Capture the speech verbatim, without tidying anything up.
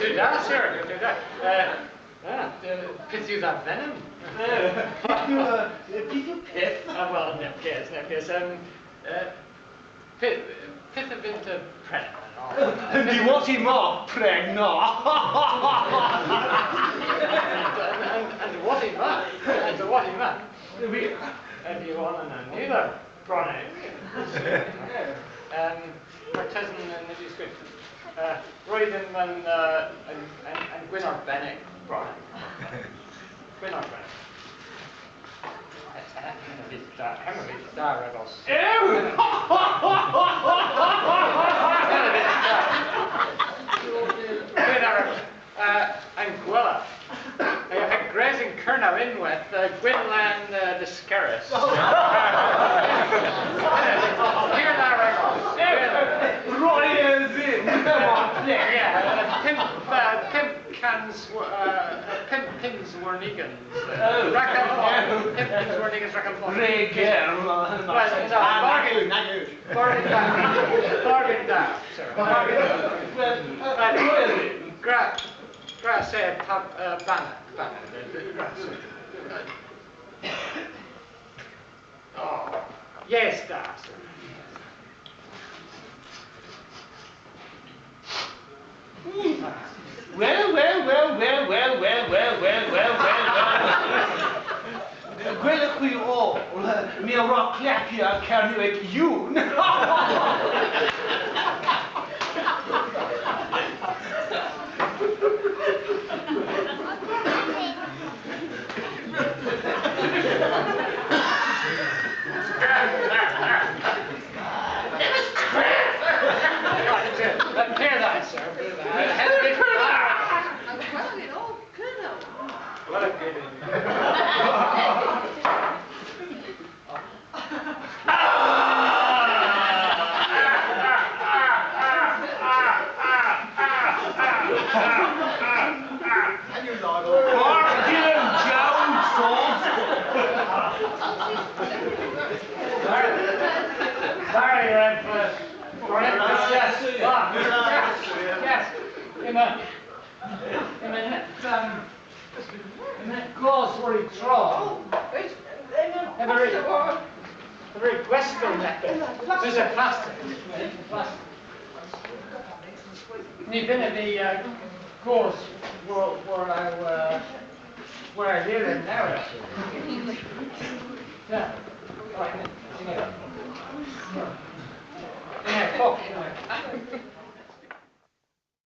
Dewdros, sir, dewdros. Eh, ah, eh, pyth yw dha venyn? Eh, pyth yw, eh, pyth yw pyth? Ah, wel, neb kes, neb kes. Em, eh, Py-, pyth a vynn'ta prena? Yn diwotti ma, prena. And, and, and diwotti ma, and diwotti ma. Ev yw onan anedha, Bronagh. Em, martesen, eh, nyns yw skwyt. Eh, ro dhymm an, eh, an, an, an gwynn arbennik, Bronagh. Gwynn arbennik. Hemm a vydh da, hemm a vydh da ragos. Ew! Hemm a vydh da. Gwynn arbennik. Eh, an gwella. Eh, ha gwrys yn Kernow ynwedh, eh, Gwynn Lan, eh, Lyskerrys. Gwynn arbennik. Ew! Roy is in. Come on, yeah. Yeah, eh, pymp, eh, pymp kans, eh, pymp pins warn ugens. Oh. Rag an fordh. Pymp pins warn ugens rag an fordh. Re ger, ma, ma. Wel, na, bargain. Nag yw, nag yw. Bargain da. Bargain da, sir. Bargain da. Wel, eh, gra-, grazie, pa-, eh, banna, banna, grazie. Oh, yes, da, sir. Wel, wel, wel. Gwelewgh hwi oll, my a wra klappya Kernewek ewn. Hear that, sir. Well, good. Bark Gillam Jones, soz. Sorry, sorry, uh, for, for it. Yes, yes, yes. Yes. Come on. Yma, um, yma goos war y tro. Yma ri, yma ri gwestel neppyth. Eus plastic? Plastic. Ny vynnav vy, uh, goos war, war, uh, war an liren na. Yeah. Right. Yeah. Yeah, fuck, yeah.